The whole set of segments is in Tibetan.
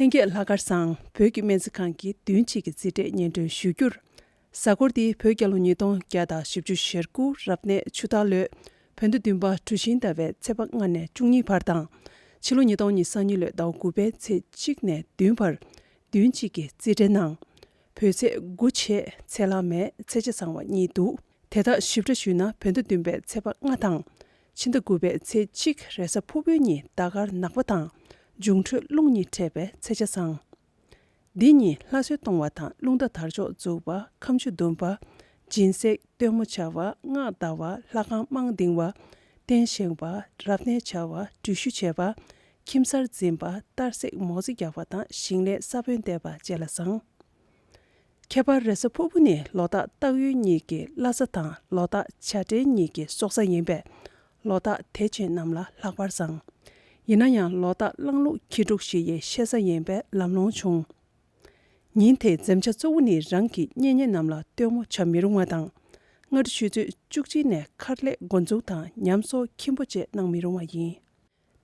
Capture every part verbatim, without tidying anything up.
ལྷན་རྒྱས་ལྷག་དཀར་བཟང་། བོད་ཀྱི་སྨན་རྩིས་ཁང་གི་བདུན་གཅིག་གི་རྩིས་འབྲས་སྙན་སྒྲོན་ཞུ་རྒྱུར། གཟའ་འཁོར་འདིའི་བོད་རྒྱལ་ལོ་ཉིས་སྟོང་བརྒྱ་དང་བཞི་བཅུ་ཞེ་དགུ་རབ་གནས་ཆུ་སྟག་ལོའི་བོད་ཟླ་བདུན་པ་གྲུ་བཞིན་ཟླ་བའི་ཚེས་པ་ལྔ་ནས་བཅུ་གཉིས་བར་དང་། ཕྱི་ལོ་ཉིས་སྟོང་ཉི་ཤུ་རྩ་གཉིས་ལོའི་ཟླ་བ་དགུ་པའི་ཚེས་གཅིག་ནས་བདུན་བར་བདུན་གཅིག་གི་རྩིས་འབྲས་ནང་། བོད་ཚེས་དགུ་བྱས་ཚེས་ལྷག་མེད་ཚེས་ཆ་བཟང་བ་གཉིས་འདུག་དེ་དག་ཞིབ་ཕྲ་ཞུས་ན། བོད་ཟླ་བདུན་པའི་ཚེས་པ་ལྔ་དང་། ཕྱི་ཟླ་དགུ་པའི་ཚེས་གཅིག་རེས་གཟའ་ཕུར་བུ་གཉིས་ཟླ་སྐར་ནག་པ་དང་འབྱུང་འཕྲོད་རླུང་གཉིས་འཕྲད་པའི་ཚེས་ཆ་བཟང་། འདི་ཉིད་ལྷ་གསོལ་གཏོང་བ་དང་རླུང་རྟ་དར་ལྕོག་འཛུགས་པ། ཁ་མཆུ་འདོན་པ། སྦྱིན་སྲེག་སྟོན་མོ་བྱ་བ། སྔགས་བཟླ་བ། ལྷ་ཁང་རྨང་འདིང་བ། རྟེན་བཞེངས་པ། རབ་གནས་བྱ་བ། འགྲུལ་བཞུད་བྱེད་པ། ཁྱིམ་གསར་འཛིན་པ། གཏར་སྲེག་མོ་རྩིས་རྒྱག་པ་དང་ཞིང་ལས་ས་བོན་འདེབས་པ་བཅས་ལ་བཟང་། ཁྱད་པར་རེས་གཟའ་ཕུར་བུ་ནི་ལོ་རྟགས་སྟག་ཡོས་གཉིས་ཀྱི་བླ་གཟའ་དང་ལོ་རྟགས་བྱ་སྤྲེལ་གཉིས་ཀྱི་སྲོག་གཟའ་ཡིན་པས། ལོ་རྟགས་དེ་ཅན་རྣམས་ལ་ལྷག་པར་བཟང་། ཡིན་ན་ཡང་ལོ་རྟགས་གླང་ལུག་ཁྱི་འབྲུག་བཞི་ཡི་གཤེད་གཟའ་ཡིན་པས་ལམ་ལྷོང་བྱུང་། ཉིན་དེའི་འཛེམ་བྱ་གཙོ་བོ་ནི་རང་གི་གཉེན་ཉེ་རྣམས་ལ་སྟོན་མོ་བྱ་མི་རུང་བ་དང་། སྔ་དྲོ་ཆུ་ཚོད་བཅུ་གཅིག་ནས་མཁར་ལས་འགོ་འཛུགས་དང་ཉམས་གསོ་འཁྱིམ་པོ་བཅས་གནང་མི་རུང་བ་ཡིན།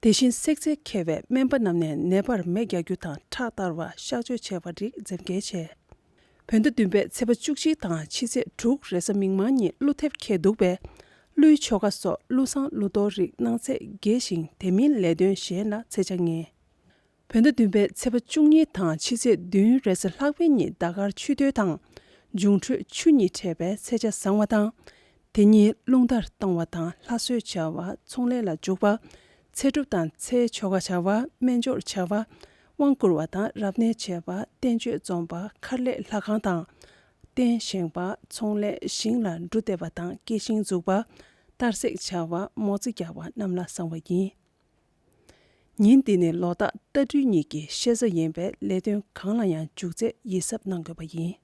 དེ་བཞིན་བསྲེག་རྫས་མཁས་པས་སྨན་པ་རྣམས་ནས་ནད་པར་མེ་རྒྱག་རྒྱུ་དང་ཁྲག་གཏར་བ། གཤག་བཅོས་བྱས་པ་རིགས་འཛེམ་གལ་ཆེ། བོད་ཟླ་བདུན་པའི་ཚེས་པ་བཅུ་གཅིག་དང་ཕྱི་ཚེས་དྲུག་རེས་གཟའ་མིག་དམར་ཉིན་ཀླུ་ཐེབས་འཁེལ་འདུག་པས། ཀླུའི་ཆོ་ག་སོགས་ཀླུ་བསང་ཀླུ་གཏོར་རིགས་གནང་ཚད་རྒྱས་ཤིང་། དེ་མིན་ལས་དོན་གཞན་ལ་ཚེས་ཆ་ངན། བོད་ཟླ་བདུན་པའི་ཚེས་པ་བཅུ་གཉིས་དང་ཕྱི་ཚེས་བདུན་རེས་གཟའ་ལྷག་པའི་ཉིན་ཟླ་སྐར་ཆུ་སྟོད་དང་འབྱུང་འཕྲོད་ཆུ་གཉིས་འཕྲད་པས་ཚེས་ཆ་བཟང་བ་དང་། དེ་ཉིན་རླུང་རྟར་གཏོང་བ་དང་ལྷ་གསོལ་བྱ་བ། ཚོང་ལས་ལ་འཇུག་པ། ཚེ་སྒྲུབ་དང་ཚེའི་ཆོ་ག་བྱ་བ། སྨན་སྦྱོར་བྱ་བ། དབང་བསྐུར་བ་དང་རབ་གནས་བྱ་བ། བསྟན་བཅོས་འཛོམས་པ། མཁར་ལས་ལྷ་ཁང་དང་རྟེན་བཞེངས་པ། ཚོང་ལས་ཞིང་ལ་འབྲུ་འདེབས་པ་དང་སྐྱེ་ཤིང་འཛུགས་པ། གཏར་སྲེག་བྱ་བ། མོ་རྩིས་རྒྱག་པ་རྣམས་ལ་བཟང་བ་ཡིན། ཉིན་འདི་ནི་ལོ་རྟགས་རྟ་སྦྲུལ་གཉིས་ཀྱི་གཤེད་གཟའ་ཡིན་པས་ལས་དོན་གང་ལ་ཡང་འཇུག་ཚད་ཡིད་གཟབ་གནང་དགོས་པ་ཡིན།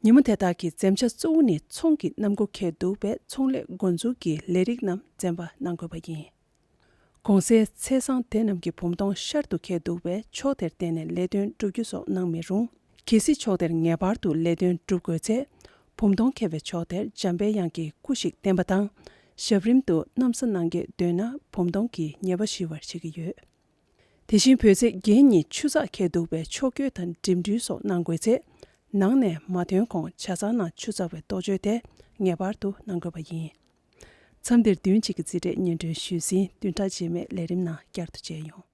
ཉིན་མོ་དེ་དག་གི་འཛེམ་བྱ་གཙོ་བོ་ནི་ཚོང་གི་གནམ་སྒོ་འཁེལ་འདུག་པས་ཚོང་ལས་འགོ་འཛུགས་ཀྱི་ལས་རིགས་རྣམས་འཛེམ་པ་གནང་དགོས་པ་ཡིན། གོང་གསལ་ཚེས་བཟང་དེ་རྣམས་ཀྱི་བུམ་སྟོང་ཤར་དུ་འཁེལ་འདུག་པས་ཕྱོགས་དེར་བརྟེན་ནས་ལས་དོན་བསྒྲུབ་རྒྱུ་སོགས་གནང་མི་རུང་། གལ་སྲིད་ཕྱོགས་དེར་ངེས་པར་དུ་ལས་དོན་སྒྲུབ་དགོས་ཚེ། བུམ་སྟོང་འཁེལ་བའི་ཕྱོགས་དེར་འཇམ་པའི་དབྱངས་ཀྱི་སྐུ་ཞིག་བསྟན་པ་དང་། ཞབས་རིམ་དུ་གནམ་ས་གནང་གི་འདོད་ན་བུམ་སྟོང་གི་ཉེས་པ་ཞི་བར་བྱེད་ཀྱི་ཡོད། དེ་བཞིན་བོད་ཚེས་བརྒྱད་ཉིན་ཆུ་ཚགས་འཁེལ་འདུག་པས་ཕྱོགས་བསྐྱོད་དང་འགྲིམ་འགྲུལ་སོགས་གནང་དགོས་ཚེ། ནང་ནས་མ་ཐོན་གོང་ཇ་ཚང་ནང་ཆུ་ཚ་བའི་གཏོ་བཅོས་དེ་ངེས་པར་དུ་གནང་དགོས་པ་ཡིན། མཚམས་འདིར་བདུན་གཅིག་གི་རྩིས་འབྲས་སྙན་སྒྲོན་ཞུས་ཟིན། བདུན་ཕྲག་རྗེས་མའི་ལས་རིམ་ནང་བསྐྱར་དུ་མཇལ་ཡོང་།